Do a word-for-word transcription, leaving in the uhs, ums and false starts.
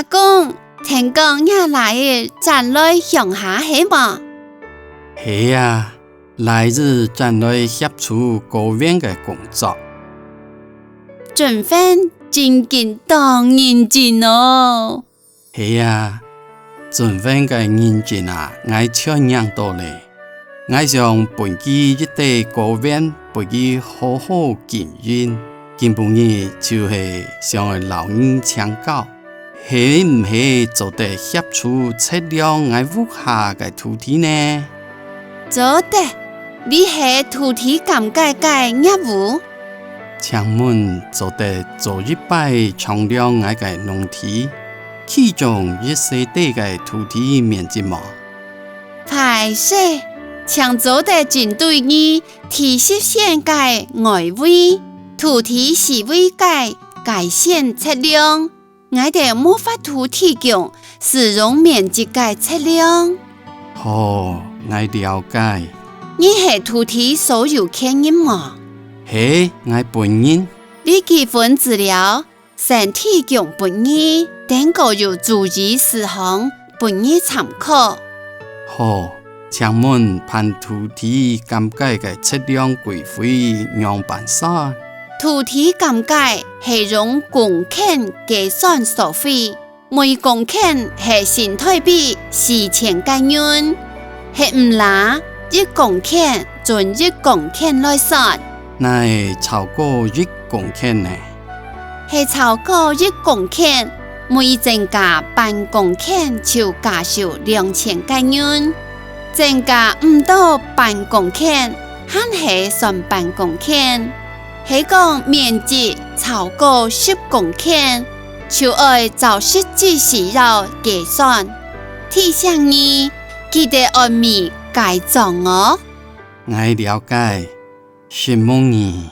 公，聽講若倈仔轉來鄉下係無？係啊，倈仔轉來協助果園个工作。俊宏真經當認真哦！ 係啊，俊宏个認真啊，𠊎全䀴到咧。𠊎想分佢一垤果園，分佢好好經營。今晡日就係想愛摎你請教，係毋係做得協助測量𠊎屋下个土地呢？ 做得，這係土地鑑界个業務。請問做得做一擺丈量𠊎个農地，其中一細垤个土地面積無？歹勢，淨做得針對你地籍線个外圍、土地四圍个界線測量。 𠊎兜無法度提供使用面積个測量。好，𠊎了解。你係土地所有權人無？係，𠊎本人。這幾份資料先提供分你，等過有注意事項分你參考。好， 請問辦土地鑑界个測量規費仰般算？土地鑑界係用公頃計算所費，每公頃係新臺幣四千個銀，係毋罅一公頃準一公頃來算。若係超過一公頃呢？ 係超過一公頃，每增加半公頃就加收兩千個銀。增加毋到半公頃，還係算半公頃。係講面積超過十公頃，就愛照實際需要計算。提醒你，記得愛買界章哦！𠊎了解，承蒙你。